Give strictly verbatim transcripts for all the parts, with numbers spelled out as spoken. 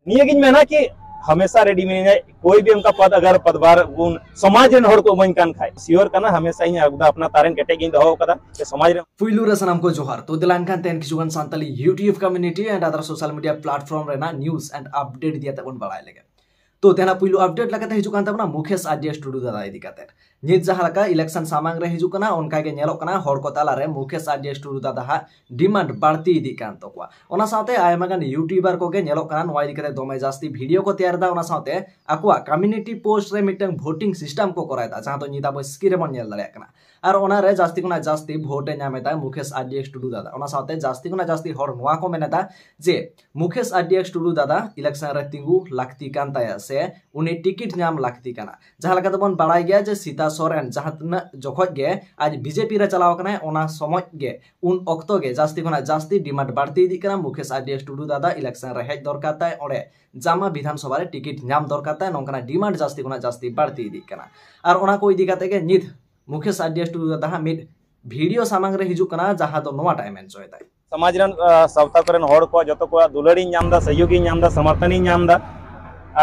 ᱱᱤᱭᱟᱹᱜᱤᱧ ᱢᱮᱱᱟ ᱠᱤ ᱦᱟᱢᱮᱥᱟ ᱨᱮᱰᱤ ᱢᱤᱱᱟᱹᱧᱟ, ᱠᱳᱭ ᱵᱷᱤ ᱚᱱᱠᱟ ᱯᱚᱫ ᱟᱜᱟᱨ ᱯᱚᱫᱵᱟᱨ ᱵᱚᱱ ᱥᱚᱢᱟᱡᱽ ᱨᱮᱱ ᱦᱚᱲ ᱠᱚ ᱤᱢᱟᱹᱧ ᱠᱟᱱ ᱠᱷᱟᱡ ᱥᱤᱭᱳᱨ ᱠᱟᱱᱟ, ᱦᱟᱢᱮᱥᱟ ᱤᱧ ᱟᱜᱩᱫᱟ ᱟᱯᱱᱟ ᱛᱟᱨᱮᱱ ᱠᱮᱴᱮᱡ ᱜᱤᱧ ᱫᱚᱦᱚ ᱟᱠᱟᱫᱟ ᱥᱮ ᱥᱚᱢᱟᱡᱽ ᱨᱮ᱾ ᱯᱩᱭᱞᱩ ᱨᱮ ᱥᱟᱱᱟᱢ ᱠᱚ ᱡᱚᱦᱟᱨ᱾ ᱛᱚ ᱫᱮᱞᱟ ᱮᱱᱠᱷᱟᱱ ᱛᱮᱦᱮᱧ ᱠᱤᱪᱷᱩ ᱜᱟᱱ Santali YouTube community and other social media platform ᱨᱮᱱᱟᱜ news and update ᱤᱫᱤ ᱠᱟᱛᱮ ᱵᱚᱱ ᱵᱟᱲᱟᱭ ᱞᱮᱜᱮ᱾ ᱛᱚ ᱛᱮᱦᱮᱧᱟᱜ ᱯᱩᱭᱞᱩ update ᱞᱮᱠᱟᱛᱮ ᱦᱤᱡᱩᱜ ᱠᱟᱱ ᱛᱟᱵᱚᱱᱟ ᱢᱩᱠᱮᱥ ᱟᱨ ᱰᱤ ᱮᱥ ᱴᱩᱰᱩ ᱫᱟᱫᱟ ᱤᱫᱤ ᱠᱟᱛᱮ᱾ ᱱᱤᱛ ᱡᱟᱦᱟᱸ ᱞᱮᱠᱟ election ᱥᱟᱢᱟᱝ ᱨᱮ ᱦᱤᱡᱩᱜ ᱠᱟᱱᱟ, ᱚᱱᱠᱟ ᱜᱮ ᱧᱮᱞᱚᱜ ᱠᱟᱱᱟ ᱦᱚᱲ ᱠᱚ ᱛᱟᱞᱟᱨᱮ ᱢᱩᱠᱮᱥ ᱟᱨ ᱰᱤ ᱮᱥ ᱴᱩᱰᱩ ᱫᱟᱫᱟ ᱦᱟᱜ demand ᱵᱟᱹᱲᱛᱤ ᱤᱫᱤᱜ ᱠᱟᱱ ᱛᱟᱠᱚᱣᱟ᱾ ᱚᱱᱟ ᱥᱟᱶᱛᱮ ᱟᱭᱢᱟ ᱜᱟᱱ YouTuber ᱠᱚᱜᱮ ᱧᱮᱞᱚᱜ ᱠᱟᱱᱟ ᱱᱚᱣᱟ ᱤᱫᱤ ᱠᱟᱛᱮ ᱫᱚᱢᱮ ᱡᱟᱹᱥᱛᱤ video ᱠᱚ ᱛᱮᱭᱟᱨ ᱮᱫᱟ, ᱚᱱᱟ ᱥᱟᱶᱛᱮ ᱟᱠᱚᱣᱟᱜ community post ᱨᱮ ᱢᱤᱫᱴᱟᱝ voting system ᱠᱚ ᱠᱚᱨᱟᱣ ᱮᱫᱟ, ᱡᱟᱦᱟᱸ ᱫᱚ ᱱᱤᱛ ᱟᱵᱚ screen ᱨᱮᱵᱚᱱ ᱧᱮᱞ ᱫᱟᱲᱮᱭᱟᱜ ᱠᱟᱱᱟ᱾ ᱟᱨ ᱚᱱᱟᱨᱮ ᱡᱟᱹᱥᱛᱤ ᱠᱷᱚᱱᱟᱜ ᱡᱟᱹᱥᱛᱤ vote ᱮ ᱧᱟᱢ ᱮᱫᱟ ᱢᱩᱠᱮᱥ ᱟᱨ ᱰᱤ ᱮᱥ ᱴᱩᱰᱩ ᱫᱟᱫᱟ᱾ ᱚᱱᱟ ᱥᱟᱶᱛᱮ ᱡᱟᱹᱥᱛᱤ ᱠᱷᱚᱱᱟᱜ ᱡᱟᱹᱥᱛᱤ ᱦᱚᱲ ᱱᱚᱣᱟ ᱠᱚ ᱢᱮᱱ ᱮᱫᱟ ᱡᱮ ᱢᱩᱠᱮᱥ ᱟᱨ ᱰᱤ ᱮᱥ ᱴᱩᱰᱩ ᱫᱟᱫᱟ election ᱨᱮ ᱛᱤᱸᱜᱩ ᱞᱟᱹᱠᱛᱤ ᱠᱟᱱ ᱛᱟᱭᱟ ᱥᱮ ᱩᱱᱤ ᱴᱤᱠᱤᱴ ᱧᱟᱢ ᱞᱟᱹᱠᱛᱤ ᱠᱟᱱᱟ᱾ ᱡᱟᱦᱟᱸ ᱞᱮᱠᱟ ᱛᱮᱵᱚᱱ ᱵᱟᱲᱟᱭ ᱜᱮᱭᱟ ᱡᱮ ᱥᱤᱛᱟ ᱥᱚᱨᱮᱱ ᱡᱟᱦᱟᱸ ᱛᱤᱱᱟᱹᱜ ᱡᱚᱠᱷᱚᱡ ᱜᱮ ᱟᱡ ᱵᱤᱡᱮᱯᱤ ᱨᱮ ᱪᱟᱞᱟᱣ ᱠᱟᱱᱟᱭ, ᱚᱱᱟ ᱥᱚᱢᱚᱭ ᱜᱮ ᱩᱱ ᱚᱠᱛᱚ ᱜᱮ ᱡᱟᱹᱥᱛᱤ ᱠᱷᱚᱱᱟᱜ ᱡᱟᱹᱥᱛᱤ demand ᱵᱟᱹᱲᱛᱤ ᱤᱫᱤᱜ ᱠᱟᱱᱟ, ᱢᱩᱠᱮᱥ ᱟᱨ ᱰᱤ ᱮᱥ ᱴᱩᱰᱩ ᱫᱟᱫᱟ election ᱨᱮ ᱦᱮᱡ ᱫᱚᱨᱠᱟᱨ ᱛᱟᱭ, ᱚᱸᱰᱮ ᱡᱟᱢᱟ ᱵᱤᱫᱷᱟᱱ ᱥᱚᱵᱷᱟ ᱨᱮ ᱴᱤᱠᱤᱴ ᱧᱟᱢ ᱫᱚᱨᱠᱟᱨ ᱛᱟᱭ, ᱱᱚᱝᱠᱟᱱᱟᱜ demand ᱡᱟᱹᱥᱛᱤ ᱠᱷᱚᱱᱟᱜ ᱡᱟᱹᱥᱛᱤ ᱵᱟᱹᱲᱛᱤ ᱤᱫᱤᱜ ᱠᱟᱱᱟ᱾ ᱟᱨ ᱚᱱᱟ ᱠᱚ ᱤᱫᱤ ᱠᱟᱛᱮ ᱜᱮ ᱱᱤᱛ ᱢᱩᱠᱮᱥ ᱟᱨ ᱰᱤ ᱮᱥ ᱴᱩᱰᱩ ᱫᱟᱫᱟ ᱦᱟᱸᱜ ᱢᱤᱫ video ᱥᱟᱢᱟᱝ ᱨᱮ ᱦᱤᱡᱩᱜ ᱠᱟᱱᱟ, ᱡᱟᱦᱟᱸ ᱫᱚ ᱱᱚᱣᱟᱴᱟᱜ ᱮ ᱢᱮᱱ ᱦᱚᱪᱚᱭᱮᱫᱟᱭ᱾ ᱥᱚᱢᱟᱡᱽ ᱨᱮᱱ, ᱟᱸ, ᱥᱟᱶᱛᱟ ᱠᱚᱨᱮᱱ ᱦᱚᱲ ᱠᱚᱣᱟᱜ ᱡᱚᱛᱚ ᱠᱚᱣᱟᱜ ᱫᱩᱞᱟᱹᱲᱤᱧ ᱧᱟᱢ ᱮᱫᱟ, ᱥᱚᱦᱭᱳᱜᱤᱧ ᱧᱟᱢ ᱮᱫᱟ, ᱥᱚᱢᱚᱨᱛᱷᱚᱱᱤᱧ ᱧᱟᱢ ᱮᱫᱟ᱾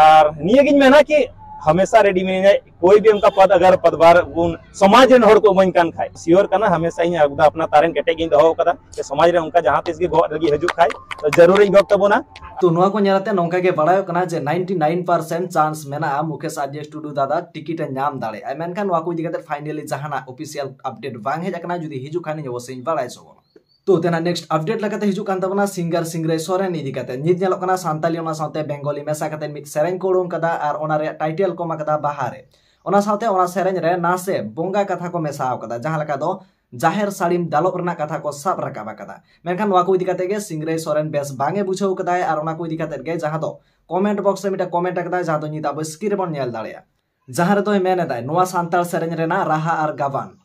ᱟᱨ ᱱᱤᱭᱟᱹᱜᱤᱧ ᱢᱮᱱᱟ ᱠᱤ ᱦᱟᱢᱮᱥᱟ ᱨᱮᱰᱤ ᱢᱤᱱᱟᱹᱧᱟ, ᱠᱳᱭ ᱵᱷᱤ ᱚᱱᱠᱟ ᱯᱚᱫ ᱟᱜᱟᱨ ᱯᱚᱫᱵᱟᱨ ᱵᱚᱱ ᱥᱚᱢᱟᱡᱽ ᱨᱮᱱ ᱦᱚᱲ ᱠᱚ ᱤᱢᱟᱹᱧ ᱠᱟᱱ ᱠᱷᱟᱡ ᱥᱤᱭᱳᱨ ᱠᱟᱱᱟ, ᱦᱟᱢᱮᱥᱟ ᱤᱧ ᱟᱜᱩᱫᱟ ᱟᱯᱱᱟ ᱛᱟᱨᱮᱱ ᱠᱮᱴᱮᱡ ᱜᱤᱧ ᱫᱚᱦᱚ ᱟᱠᱟᱫᱟ ᱥᱮ ᱥᱚᱢᱟᱡᱽ ᱨᱮ ᱚᱱᱠᱟ ᱡᱟᱦᱟᱸ ᱛᱤᱥ ᱜᱮ ᱜᱚᱦᱚᱲ ᱞᱟᱹᱜᱤᱫ ᱦᱤᱡᱩᱜ ᱠᱷᱟᱡ ᱛᱚ ᱡᱟᱹᱨᱩᱲᱤᱧ ᱜᱚᱜ ᱛᱟᱵᱚᱱᱟ᱾ ᱛᱚ ᱱᱚᱣᱟ ᱠᱚ ᱧᱮᱞ ᱟᱛᱮ ᱱᱚᱝᱠᱟ ᱜᱮ ᱵᱟᱲᱟᱭᱚᱜ ᱠᱟᱱᱟ ᱡᱮ ninety nine percent chance ᱢᱮᱱᱟᱜᱼᱟ ᱢᱩᱠᱮᱥ ᱟᱨ ᱰᱤ ᱮᱥ ᱴᱩᱰᱩ ᱫᱟᱫᱟ ᱴᱤᱠᱤᱴ ᱮ ᱧᱟᱢ ᱫᱟᱲᱮᱭᱟᱜᱼᱟ, ᱢᱮᱱᱠᱷᱟᱱ ᱱᱚᱣᱟ ᱠᱚ ᱤᱫᱤ ᱠᱟᱛᱮ finally ᱡᱟᱦᱟᱱᱟᱜ official update ᱵᱟᱝ ᱦᱮᱡ ᱟᱠᱟᱱᱟ, ᱡᱩᱫᱤ ᱦᱤᱡᱩᱜ ᱠᱷᱟᱱ ᱤᱧ ᱚᱵᱚᱥᱥᱳᱭ ᱤᱧ ᱵᱟᱲᱟᱭ ᱦᱚᱪᱚ ᱵᱚᱱᱟ᱾ ᱛᱚ ᱛᱮᱱᱟᱜ next update ᱞᱮᱠᱟᱛᱮ ᱦᱤᱡᱩᱜ ᱠᱟᱱ ᱛᱟᱵᱚᱱᱟ singer ᱥᱤᱝᱨᱟᱹᱭ ᱥᱚᱨᱮᱱ ᱤᱫᱤ ᱠᱟᱛᱮ᱾ ᱱᱤᱛ ᱧᱮᱞᱚᱜ ᱠᱟᱱᱟ ᱥᱟᱱᱛᱟᱞᱤ ᱚᱱᱟ ᱥᱟᱶᱛᱮ ᱵᱮᱝᱜᱚᱞᱤ ᱢᱮᱥᱟ ᱠᱟᱛᱮ ᱢᱤᱫ ᱥᱮᱨᱮᱧ ᱠᱚ ᱩᱰᱩᱝ ᱠᱟᱫᱟ ᱟᱨ ᱚᱱᱟ ᱨᱮᱭᱟᱜ title ᱠᱚ ᱮᱢ ᱠᱟᱫᱟ ᱵᱟᱦᱟ ᱨᱮ᱾ ᱚᱱᱟ ᱥᱟᱶᱛᱮ ᱚᱱᱟ ᱥᱮᱨᱮᱧ ᱨᱮ ᱱᱟᱥᱮ ᱵᱚᱸᱜᱟ ᱠᱟᱛᱷᱟ ᱠᱚ ᱢᱮᱥᱟᱣ ᱠᱟᱫᱟ, ᱡᱟᱦᱟᱸ ᱞᱮᱠᱟ ᱫᱚ ᱡᱟᱦᱮᱨ ᱥᱟᱹᱲᱤᱢ ᱫᱟᱞᱚᱵ ᱨᱮᱱᱟᱜ ᱠᱟᱛᱷᱟ ᱠᱚ ᱥᱟᱵ ᱨᱟᱠᱟᱵ ᱟᱠᱟᱫᱟ᱾ ᱢᱮᱱᱠᱷᱟᱱ ᱱᱚᱣᱟ ᱠᱚ ᱤᱫᱤ ᱠᱟᱛᱮ ᱜᱮ ᱥᱤᱝᱨᱟᱹᱭ ᱥᱚᱨᱮᱱ ᱵᱮᱥ ᱵᱟᱝ ᱮ ᱵᱩᱡᱷᱟᱹᱣ ᱠᱟᱫᱟᱭ ᱟᱨ ᱚᱱᱟ ᱠᱚ ᱤᱫᱤ ᱠᱟᱛᱮ ᱜᱮ ᱡᱟᱦᱟᱸ ᱫᱚ comment box ᱨᱮ ᱢᱤᱫᱴᱟᱝ comment ᱟᱠᱟᱫᱟᱭ, ᱡᱟᱦᱟᱸ ᱫᱚ ᱱᱤᱛ ᱟᱵᱚ screen ᱨᱮᱵᱚᱱ ᱧᱮᱞ ᱫᱟᱲᱮᱭᱟᱜᱼᱟ, ᱡᱟᱦᱟᱸ ᱨᱮᱫᱚᱭ ᱢᱮᱱ ᱮᱫᱟᱭ, ᱱᱚᱣᱟ ᱥᱟᱱᱛᱟᱲ ᱥᱮᱨᱮᱧ ᱨᱮᱱᱟᱜ ᱨᱟᱦᱟ ᱟᱨ ᱜᱟᱵᱟᱱ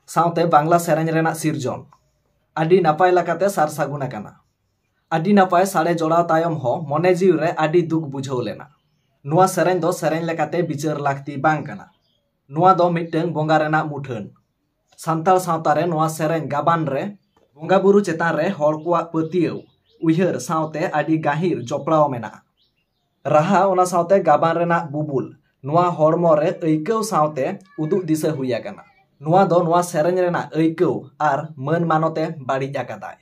ᱥᱟᱶᱛᱮ ᱵᱟᱝᱞᱟ ᱥᱮᱨᱮᱧ ᱨᱮᱱᱟᱜ ᱥᱤᱨᱡᱚᱱ ᱟᱹᱰᱤ ᱱᱟᱯᱟᱭ ᱞᱮᱠᱟᱛᱮ ᱥᱟᱨ ᱥᱟᱹᱜᱩᱱ ᱟᱠᱟᱱᱟ᱾ ᱟᱹᱰᱤ ᱱᱟᱯᱟᱭ ᱥᱟᱰᱮ ᱡᱚᱲᱟᱣ ᱛᱟᱭᱚᱢ ᱦᱚᱸ ᱢᱚᱱᱮ ᱡᱤᱣᱤ ᱨᱮ ᱟᱹᱰᱤ ᱫᱩᱠ ᱵᱩᱡᱷᱟᱹᱣ ᱞᱮᱱᱟ᱾ ᱱᱚᱣᱟ ᱥᱮᱨᱮᱧ ᱫᱚ ᱥᱮᱨᱮᱧ ᱞᱮᱠᱟᱛᱮ ᱵᱤᱪᱟᱹᱨ ᱞᱟᱹᱠᱛᱤ ᱵᱟᱝ ᱠᱟᱱᱟ᱾ ᱱᱚᱣᱟ ᱫᱚ ᱢᱤᱫᱴᱟᱝ ᱵᱚᱸᱜᱟ ᱨᱮᱱᱟᱜ ᱢᱩᱴᱷᱟᱹᱱ᱾ ᱥᱟᱱᱛᱟᱲ ᱥᱟᱶᱛᱟ ᱨᱮ ᱱᱚᱣᱟ ᱥᱮᱨᱮᱧ ᱜᱟᱵᱟᱱ ᱨᱮ ᱵᱚᱸᱜᱟ ᱵᱩᱨᱩ ᱪᱮᱛᱟᱱ ᱨᱮ ᱦᱚᱲ ᱠᱚᱣᱟᱜ ᱯᱟᱹᱛᱭᱟᱹᱣ, ᱩᱭᱦᱟᱹᱨ ᱥᱟᱶᱛᱮ ᱟᱹᱰᱤ ᱜᱟᱹᱦᱤᱨ ᱡᱚᱯᱲᱟᱣ ᱢᱮᱱᱟᱜᱼᱟ᱾ ᱨᱟᱦᱟ, ᱚᱱᱟ ᱥᱟᱶᱛᱮ ᱜᱟᱵᱟᱱ ᱨᱮᱱᱟᱜ ᱵᱩᱵᱩᱞ, ᱱᱚᱣᱟ ᱦᱚᱲᱢᱚ ᱨᱮ ᱟᱹᱭᱠᱟᱹᱣ ᱥᱟᱶᱛᱮ ᱩᱫᱩᱜ ᱫᱤᱥᱟᱹ ᱦᱩᱭ ᱟᱠᱟᱱᱟ᱾ ᱱᱚᱣᱟ ᱫᱚ ᱱᱚᱣᱟ ᱥᱮᱨᱮᱧ ᱨᱮᱱᱟᱜ ᱟᱹᱭᱠᱟᱹᱣ ᱟᱨ ᱢᱟᱹᱱ ᱢᱟᱱᱚᱛ ᱮ ᱵᱟᱹᱲᱤᱡ ᱟᱠᱟᱫᱟᱭ᱾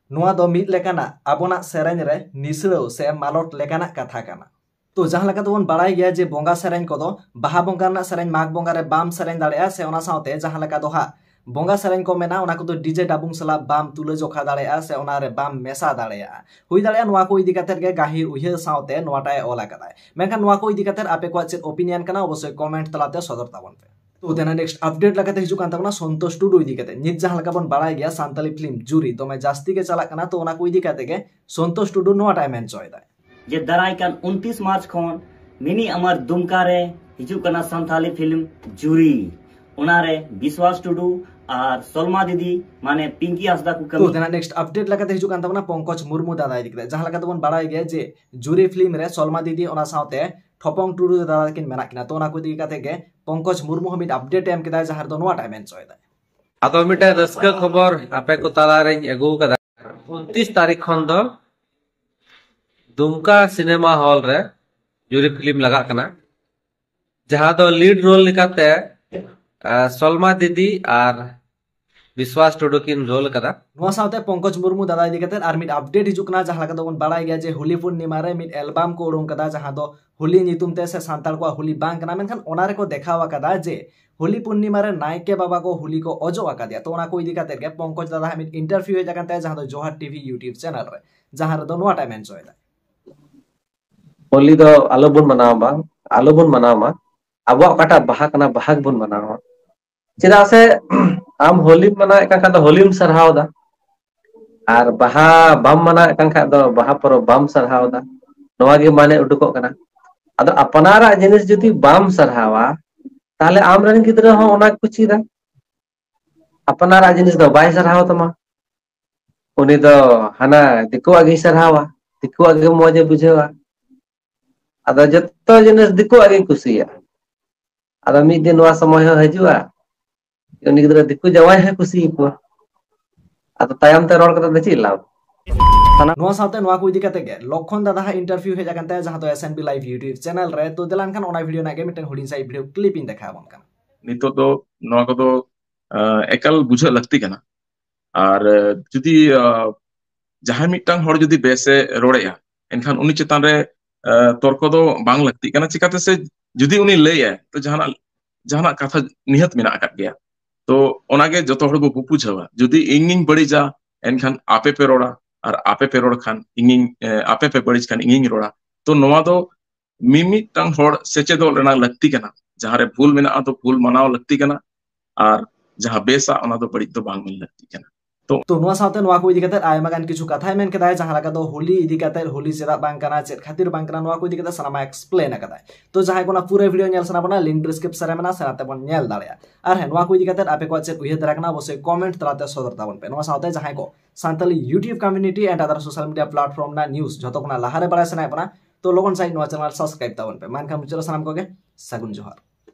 ᱱᱚᱣᱟ ᱫᱚ ᱢᱤᱫ ᱞᱮᱠᱟᱱᱟᱜ ᱟᱵᱚᱱᱟᱜ ᱥᱮᱨᱮᱧ ᱨᱮ ᱱᱤᱥᱲᱟᱹᱣ ᱥᱮ ᱢᱟᱞᱚᱴ ᱞᱮᱠᱟᱱᱟᱜ ᱠᱟᱛᱷᱟ ᱠᱟᱱᱟ᱾ ᱛᱚ, ᱡᱟᱦᱟᱸ ᱞᱮᱠᱟ ᱛᱮᱵᱚᱱ ᱵᱟᱲᱟᱭ ᱜᱮᱭᱟ ᱡᱮ ᱵᱚᱸᱜᱟ ᱥᱮᱨᱮᱧ ᱠᱚᱫᱚ ᱵᱟᱦᱟ ᱵᱚᱸᱜᱟ ᱨᱮᱱᱟᱜ ᱥᱮᱨᱮᱧ ᱢᱟᱜᱽ ᱵᱚᱸᱜᱟ ᱨᱮ ᱵᱟᱢ ᱥᱮᱨᱮᱧ ᱫᱟᱲᱮᱭᱟᱜᱼᱟ, ᱥᱮ ᱚᱱᱟ ᱥᱟᱶᱛᱮ ᱡᱟᱦᱟᱸ ᱞᱮᱠᱟ ᱫᱚ ᱦᱟᱸᱜ ᱵᱚᱸᱜᱟ ᱥᱮᱨᱮᱧ ᱠᱚ ᱢᱮᱱᱟᱜᱼᱟ, ᱚᱱᱟ ᱠᱚᱫᱚ ᱰᱤᱡᱮ ᱰᱟᱵᱩᱝ ᱥᱟᱞᱟᱜ ᱵᱟᱢ ᱛᱩᱞᱟᱹ ᱡᱚᱠᱷᱟ ᱫᱟᱲᱮᱭᱟᱜᱼᱟ, ᱥᱮ ᱚᱱᱟ ᱨᱮ ᱵᱟᱢ ᱢᱮᱥᱟ ᱫᱟᱲᱮᱭᱟᱜᱼᱟ᱾ ᱦᱩᱭ ᱫᱟᱲᱮᱭᱟᱜᱼᱟ ᱱᱚᱣᱟ ᱠᱚ ᱤᱫᱤ ᱠᱟᱛᱮᱫ ᱜᱮ ᱜᱟᱹᱦᱤᱨ ᱩᱭᱦᱟᱹᱨ ᱥᱟᱶᱛᱮ ᱱᱚᱣᱟᱴᱟᱜ ᱮ ᱚᱞ ᱟᱠᱟᱫᱟᱭ᱾ ᱢᱮᱱᱠᱷᱟᱱ ᱱᱚᱣᱟ ᱠᱚ ᱤᱫᱤ ᱠᱟᱛᱮᱫ ᱟᱯᱮ ᱠᱚᱣᱟᱜ ᱪᱮᱫ ᱳᱯᱤᱱᱤᱭᱚᱱ ᱠᱟᱱᱟ, ᱚᱵᱚᱥᱥᱳᱭ ᱠᱚᱢᱮᱱᱴ ᱛᱟᱞᱟᱛᱮ ᱥᱚᱫᱚᱨ ᱛᱟᱵᱚᱱ ᱯᱮ᱾ ᱛᱚ, ᱛᱮᱱᱟᱜ ᱱᱮᱠᱥᱴ ᱟᱯᱰᱮᱴ ᱞᱮᱠᱟᱛᱮ ᱦᱤᱡᱩᱜ ᱠᱟᱱ ᱛᱟᱵᱚᱱᱟ ᱥᱚᱱᱛᱳᱥ ᱴᱩᱰᱩ ᱤᱫᱤ ᱠᱟᱛᱮ᱾ ᱱᱤᱛ ᱡᱟᱦᱟᱸ ᱞᱮᱠᱟ ᱵᱚᱱ ᱵᱟᱲᱟᱭ ᱜᱮᱭᱟ, ᱥᱟᱱᱛᱟᱞᱤ ᱯᱷᱤᱞᱢ ᱡᱩᱨᱤ ᱫᱚᱢᱮ ᱡᱟᱹᱥᱛᱤ ᱜᱮ ᱪᱟᱞᱟᱜ ᱠᱟᱱᱟ, ᱛᱚ ᱚᱱᱟ ᱠᱚ ᱤᱫᱤ ᱠᱟᱛᱮ ᱜᱮ ᱥᱚᱱᱛᱳᱥ ᱴᱩᱰᱩ ᱱᱚᱣᱟᱴᱟᱜ ᱮ ᱢᱮᱱ ᱦᱚᱪᱚᱭᱮᱫᱟᱭ᱾ ᱡᱮ ᱫᱟᱨᱟᱭ ᱠᱟᱱ ᱩᱱᱛᱤᱥ ᱢᱟᱨᱪ ᱠᱷᱚᱱ ᱢᱤᱱᱤ ᱟᱢᱟᱨ ᱫᱩᱢᱠᱟ ᱨᱮ ᱦᱤᱡᱩᱜ ᱠᱟᱱᱟ ᱥᱟᱱᱛᱟᱞᱤ ᱯᱷᱤᱞᱢ ᱡᱩᱨᱤ, ᱚᱱᱟᱨᱮ ᱵᱤᱥᱣᱟᱥ ᱴᱩᱰᱩ ᱟᱨ ᱥᱚᱞᱢᱟ ᱫᱤᱫᱤ ᱢᱟᱱᱮ ᱯᱤᱝᱠᱤ ᱦᱟᱸᱥᱫᱟ ᱠᱚ ᱛᱚ, ᱠᱟᱹᱢᱤ᱾ ᱛᱮᱱᱟᱜ ᱱᱮᱠᱥᱴ ᱟᱯᱰᱮᱴ ᱞᱮᱠᱟᱛᱮ ᱦᱤᱡᱩᱜ ᱠᱟᱱ ᱛᱟᱵᱚᱱᱟ ᱯᱚᱝᱠᱚᱡᱽ ᱢᱩᱨᱢᱩ ᱫᱟᱫᱟ ᱤᱫᱤ ᱠᱟᱛᱮ᱾ ᱡᱟᱦᱟᱸ ᱞᱮᱠᱟ ᱛᱮᱵᱚᱱ ᱵᱟᱲᱟᱭ ᱜᱮᱭᱟ ᱡᱮ ᱡᱩᱨᱤ ᱯᱷᱤᱞᱢ ᱨᱮ ᱥᱚᱞᱢᱟ ᱫᱤᱫᱤ ᱚᱱᱟ ᱥᱟᱶᱛᱮ ᱴᱷᱚᱯᱚᱝ ᱴᱩᱰᱩ ᱫᱟᱫᱟ ᱛᱟᱹᱠᱤᱱ ᱢᱮᱱᱟᱜ ᱠᱤᱱᱟ᱾ ᱛᱚ, ᱚᱱᱟ ᱠᱚ ᱤᱫᱤ ᱠᱟᱛᱮ ᱜᱮ ᱯᱚᱝᱠᱚᱡᱽ ᱢᱩᱨᱢᱩ ᱦᱚᱸ ᱢᱤᱫ ᱟᱯᱰᱮᱴ ᱮ ᱮᱢ ᱠᱮᱫᱟᱭ, ᱡᱟᱦᱟᱸ ᱨᱮᱫᱚ ᱱᱚᱣᱟᱴᱟᱜ ᱮ ᱢᱮᱱ ᱦᱚᱪᱚᱭᱮᱫᱟᱭ᱾ ᱟᱫᱚ ᱢᱤᱫᱴᱮᱱ ᱨᱟᱹᱥᱠᱟᱹ ᱠᱷᱚᱵᱚᱨ ᱟᱯᱮ ᱠᱚ ᱛᱟᱞᱟᱨᱮᱧ ᱟᱹᱜᱩ ᱠᱟᱫᱟ᱾ ᱩᱱᱛᱤᱥ ᱛᱟᱹᱨᱤᱠᱷ ᱠᱷᱚᱱ ᱫᱚ ᱫᱩᱢᱠᱟ ᱥᱤᱱᱮᱢᱟ ᱦᱚᱞ ᱨᱮ ᱡᱩᱨᱤ ᱯᱷᱤᱞᱢ ᱞᱟᱜᱟᱜ ᱠᱟᱱᱟ, ᱡᱟᱦᱟᱸ ᱫᱚ ᱞᱤᱰ ᱨᱳᱞ ᱞᱮᱠᱟᱛᱮ, ᱟᱸ, ᱥᱚᱞᱢᱟ ᱫᱤᱫᱤ ᱟᱨ ᱵᱤᱥᱣᱟᱥ ᱴᱩᱰᱩ ᱠᱤᱱ ᱨᱳᱞ ᱠᱟᱫᱟ᱾ ᱱᱚᱣᱟ ᱥᱟᱶᱛᱮ ᱯᱚᱝᱠᱚᱡᱽ ᱢᱩᱨᱢᱩ ᱫᱟᱫᱟ ᱤᱫᱤ ᱠᱟᱛᱮ ᱟᱨ ᱢᱤᱫ ᱟᱯᱰᱮᱴ ᱦᱤᱡᱩᱜ ᱠᱟᱱᱟ᱾ ᱡᱟᱦᱟᱸ ᱞᱮᱠᱟ ᱫᱚᱵᱚᱱ ᱵᱟᱲᱟᱭ ᱜᱮᱭᱟ ᱡᱮ ᱦᱳᱞᱤ ᱯᱩᱨᱱᱤᱢᱟ ᱨᱮ ᱢᱤᱫ ᱮᱞᱵᱟᱢ ᱠᱚ ᱩᱰᱩᱝ ᱠᱟᱫᱟ, ᱡᱟᱦᱟᱸ ᱫᱚ ᱦᱳᱞᱤ ᱧᱩᱛᱩᱢ ᱛᱮ ᱥᱮ ᱥᱟᱱᱛᱟᱲ ᱠᱚᱣᱟᱜ ᱦᱳᱞᱤ ᱵᱟᱝ ᱠᱟᱱᱟ, ᱢᱮᱱᱠᱷᱟᱱ ᱚᱱᱟ ᱨᱮᱠᱚ ᱫᱮᱠᱷᱟᱣ ᱟᱠᱟᱫᱟ ᱡᱮ ᱦᱳᱞᱤ ᱯᱩᱨᱱᱤᱢᱟ ᱨᱮ ᱱᱟᱭᱠᱮ ᱵᱟᱵᱟ ᱠᱚ ᱦᱳᱞᱤ ᱠᱚ ᱚᱡᱚᱜ ᱟᱠᱟᱫᱮᱭᱟ᱾ ᱛᱚ, ᱚᱱᱟ ᱠᱚ ᱤᱫᱤ ᱠᱟᱛᱮ ᱜᱮ ᱯᱚᱝᱠᱚᱡᱽ ᱫᱟᱫᱟ ᱦᱟᱸᱜ ᱢᱤᱫ ᱤᱱᱴᱟᱨᱵᱷᱤᱭᱩ ᱦᱮᱡ ᱟᱠᱟᱱ ᱛᱟᱭᱟ, ᱡᱟᱦᱟᱸ ᱫᱚ ᱡᱳᱦᱟᱨ ᱴᱤᱵᱷᱤ YouTube ᱪᱮᱱᱮᱞ ᱨᱮ, ᱡᱟᱦᱟᱸ ᱨᱮᱫᱚ ᱱᱚᱣᱟᱴᱟᱜ ᱮ ᱢᱮᱱ ᱦᱚᱪᱚᱭᱮᱫᱟ᱾ ᱦᱳᱞᱤ ᱫᱚ ᱟᱞᱚᱵᱚᱱ ᱢᱟᱱᱟᱣᱟ, ᱵᱟᱝ, ᱟᱞᱚᱵᱚᱱ ᱢᱟᱱᱟᱣ ᱢᱟ᱾ ᱟᱵᱚᱣᱟᱜ ᱚᱠᱟᱴᱟᱜ ᱵᱟᱦᱟ ᱠᱟᱱᱟ, ᱵᱟᱦᱟ ᱜᱮᱵᱚᱱ ᱢᱟᱱᱟᱣᱟ᱾ ᱪᱮᱫᱟᱜ ᱥᱮ ᱟᱢ ᱦᱳᱞᱤᱢ ᱢᱟᱱᱟᱣᱮᱫ ᱠᱟᱱ ᱠᱷᱟᱱ ᱫᱚ ᱦᱳᱞᱤᱢ ᱥᱟᱨᱦᱟᱣ ᱮᱫᱟ, ᱟᱨ ᱵᱟᱦᱟ ᱵᱟᱢ ᱢᱟᱱᱟᱣᱮᱫ ᱠᱟᱱ ᱠᱷᱟᱱ ᱫᱚ ᱵᱟᱦᱟ ᱯᱚᱨᱚᱵᱽ ᱵᱟᱢ ᱥᱟᱨᱦᱟᱣ ᱮᱫᱟ᱾ ᱱᱚᱣᱟ ᱜᱮ ᱢᱟᱱᱮ ᱩᱰᱩᱠᱚᱜ ᱠᱟᱱᱟ᱾ ᱟᱫᱚ ᱟᱯᱱᱟᱨᱟᱜ ᱡᱤᱱᱤᱥ ᱡᱩᱫᱤ ᱵᱟᱢ ᱥᱟᱨᱦᱟᱣᱟ, ᱛᱟᱦᱞᱮ ᱟᱢᱨᱮᱱ ᱜᱤᱫᱽᱨᱟᱹ ᱦᱚᱸ ᱚᱱᱟ ᱜᱮᱠᱚ ᱪᱮᱫᱟ᱾ ᱟᱯᱱᱟᱨᱟᱜ ᱡᱤᱱᱤᱥ ᱫᱚ ᱵᱟᱭ ᱥᱟᱨᱦᱟᱣ ᱛᱟᱢᱟ, ᱩᱱᱤ ᱫᱚ ᱦᱟᱱᱟ ᱫᱤᱠᱩᱣᱟᱜ ᱜᱮᱭ ᱥᱟᱨᱦᱟᱣᱟ, ᱫᱤᱠᱩᱣᱟᱜ ᱜᱮ ᱢᱚᱡᱽ ᱮ ᱵᱩᱡᱷᱟᱹᱣᱟ᱾ ᱟᱫᱚ ᱡᱚᱛᱚ ᱡᱤᱱᱤᱥ ᱫᱤᱠᱩᱣᱟᱜ ᱜᱮᱭ ᱠᱩᱥᱤᱭᱟᱜᱼᱟ᱾ ᱟᱫᱚ ᱢᱤᱫ ᱫᱤᱱ ᱱᱚᱣᱟ ᱥᱚᱢᱚᱭ ᱦᱚᱸ ᱦᱤᱡᱩᱜᱼᱟ, ᱩᱱᱤ ᱜᱤᱫᱽᱨᱟᱹ ᱫᱤᱠᱩ ᱡᱟᱶᱟᱭ ᱦᱚᱸᱭ ᱠᱩᱥᱤᱭᱟᱠᱚᱣᱟ᱾ ᱟᱫᱚ ᱛᱟᱭᱚᱢ ᱛᱮ ᱨᱚᱲ ᱠᱟᱛᱮ ᱫᱚ ᱪᱮᱫ ᱞᱟᱵᱷ? ᱱᱚᱣᱟ ᱥᱟᱶᱛᱮ ᱱᱚᱣᱟ ᱠᱚ ᱤᱫᱤ ᱠᱟᱛᱮ ᱜᱮ ᱞᱚᱠᱠᱷᱚᱱ ᱫᱟᱫᱟ ᱦᱟᱜ interview ᱦᱮᱡ ᱟᱠᱟᱱ ᱛᱟᱭᱟ, ᱡᱟᱦᱟᱸ ᱫᱚ S N B Live YouTube channel ᱨᱮ᱾ ᱛᱚ ᱫᱮᱞᱟ ᱮᱱᱠᱷᱟᱱ ᱚᱱᱟ video ᱨᱮᱱᱟᱜ ᱜᱮ ᱢᱤᱫᱴᱟᱝ ᱦᱩᱰᱤᱧ ᱥᱟᱺᱦᱤᱡ video clip ᱤᱧ ᱫᱮᱠᱷᱟᱣ ᱟᱵᱚᱱ ᱠᱟᱱᱟ᱾ ᱱᱤᱛᱚᱜ ᱫᱚ ᱱᱚᱣᱟ ᱠᱚᱫᱚ ᱮᱠᱟᱞ ᱵᱩᱡᱷᱟᱹᱜ ᱞᱟᱹᱠᱛᱤ ᱠᱟᱱᱟ᱾ ᱟᱨ ᱡᱩᱫᱤ ᱡᱟᱦᱟᱸᱭ ᱢᱤᱫᱴᱟᱝ ᱦᱚᱲ ᱡᱩᱫᱤ ᱵᱮᱥᱮ ᱨᱚᱲᱮᱜᱼᱟ, ᱮᱱᱠᱷᱟᱱ ᱩᱱᱤ ᱪᱮᱛᱟᱱ ᱨᱮ ᱛᱚᱨᱠᱚ ᱫᱚ ᱵᱟᱝ ᱞᱟᱹᱠᱛᱤᱜ ᱠᱟᱱᱟ᱾ ᱪᱤᱠᱟᱹᱛᱮ ᱥᱮ ᱡᱩᱫᱤ ᱩᱱᱤ ᱞᱟᱹᱭᱟᱭ, ᱛᱚ ᱡᱟᱦᱟᱱᱟᱜ ᱡᱟᱦᱟᱱᱟᱜ ᱠᱟᱛᱷᱟ ᱱᱤᱦᱟᱹᱛ ᱢᱮᱱᱟᱜ ᱟᱠᱟᱫ ᱜᱮᱭᱟ᱾ ᱛᱚ ᱚᱱᱟᱜᱮ ᱡᱚᱛᱚ ᱦᱚᱲ ᱵᱚ ᱵᱩᱡᱷᱟᱹᱣᱟ, ᱡᱩᱫᱤ ᱤᱧᱤᱧ ᱵᱟᱹᱲᱤᱡᱟ, ᱮᱱᱠᱷᱟᱱ ᱟᱯᱮ ᱯᱮ ᱨᱚᱲᱟ, ᱟᱨ ᱟᱯᱮ ᱯᱮ ᱨᱚᱲ ᱠᱷᱟᱱ ᱤᱧᱤᱧ ᱟᱯᱮ ᱯᱮ ᱵᱟᱹᱲᱤᱡ ᱠᱷᱟᱱ ᱤᱧᱤᱧ ᱨᱚᱲᱟ᱾ ᱛᱚ ᱱᱚᱣᱟ ᱫᱚ ᱢᱤᱢᱤᱫᱴᱟᱝ ᱦᱚᱲ ᱥᱮᱪᱮᱫᱚᱜ ᱨᱮᱱᱟᱜ ᱞᱟᱹᱠᱛᱤ ᱠᱟᱱᱟ᱾ ᱡᱟᱦᱟᱸᱨᱮ ᱵᱷᱩᱞ ᱢᱮᱱᱟᱜᱼᱟ, ᱛᱚ ᱵᱷᱩᱞ ᱢᱟᱱᱟᱣ ᱞᱟᱹᱠᱛᱤ ᱠᱟᱱᱟ, ᱟᱨ ᱡᱟᱦᱟᱸ ᱵᱮᱥᱟ, ᱚᱱᱟ ᱫᱚ ᱵᱟᱹᱲᱤᱡ ᱫᱚ ᱵᱟᱝ ᱢᱮᱱ ᱞᱟᱹᱠᱛᱤ ᱠᱟᱱᱟ᱾ ᱛᱚ ᱱᱚᱣᱟ ᱥᱟᱶᱛᱮ ᱱᱚᱣᱟ ᱠᱚ ᱤᱫᱤ ᱠᱟᱛᱮ ᱟᱭᱢᱟ ᱜᱟᱱ ᱠᱤᱪᱷᱩ ᱠᱟᱛᱷᱟᱭ ᱢᱮᱱ ᱠᱮᱫᱟᱭ, ᱡᱟᱦᱟᱸ ᱞᱮᱠᱟ ᱫᱚ ᱦᱳᱞᱤ ᱤᱫᱤ ᱠᱟᱛᱮ, ᱦᱳᱞᱤ ᱪᱮᱫᱟᱜ ᱵᱟᱝ ᱠᱟᱱᱟ, ᱪᱮᱫ ᱠᱷᱟᱹᱛᱤᱨ ᱵᱟᱝ ᱠᱟᱱᱟ, ᱱᱚᱣᱟ ᱠᱚ ᱤᱫᱤ ᱠᱟᱛᱮ ᱥᱟᱱᱟᱢᱟᱜ explain ᱟᱠᱟᱫᱟᱭ᱾ ᱛᱚ ᱡᱟᱦᱟᱸᱭ ᱠᱚ ᱚᱱᱟ ᱯᱩᱨᱟᱹ video ᱧᱮᱞ ᱥᱟᱱᱟ ᱵᱚᱱᱟ, link description ᱨᱮ ᱢᱮᱱᱟᱜᱼᱟ, ᱥᱮᱱ ᱠᱟᱛᱮ ᱵᱚᱱ ᱧᱮᱞ ᱫᱟᱲᱮᱭᱟᱜᱼᱟ᱾ ᱟᱨ ᱦᱮᱸ, ᱱᱚᱣᱟ ᱠᱚ ᱤᱫᱤ ᱠᱟᱛᱮ ᱟᱯᱮ ᱠᱚᱣᱟᱜ ᱪᱮᱫ ᱩᱭᱦᱟᱹᱨ ᱫᱷᱟᱨᱟ ᱠᱟᱱᱟ, ᱚᱵᱚᱥᱥᱳᱭ comment ᱛᱟᱞᱟᱛᱮ ᱥᱚᱫᱚᱨ ᱛᱟᱵᱚᱱ ᱯᱮ᱾ ᱱᱚᱣᱟ ᱥᱟᱶᱛᱮ ᱡᱟᱦᱟᱸᱭ ᱠᱚ Santali YouTube community and other social media platform ᱨᱮᱱᱟᱜ news ᱡᱷᱚᱛᱚ ᱠᱷᱚᱱᱟᱜ ᱞᱟᱦᱟᱨᱮ ᱵᱟᱲᱟᱭ ᱥᱟᱱᱟᱭᱮᱫ ᱵᱚᱱᱟ, ᱛᱚ ᱞᱚᱜᱚᱱ ᱥᱟᱺᱦᱤᱡ ᱱᱚᱣᱟ channel subscribe ᱛᱟᱵᱚᱱ ᱯᱮ᱾ ᱢᱟ ᱮᱱᱠᱷᱟᱱ ᱢᱩᱪᱟᱹᱫ ᱨᱮ ᱥᱟᱱᱟᱢ ᱠᱚᱜᱮ ᱥᱟᱹᱜᱩᱱ ᱡᱚᱦᱟᱨ᱾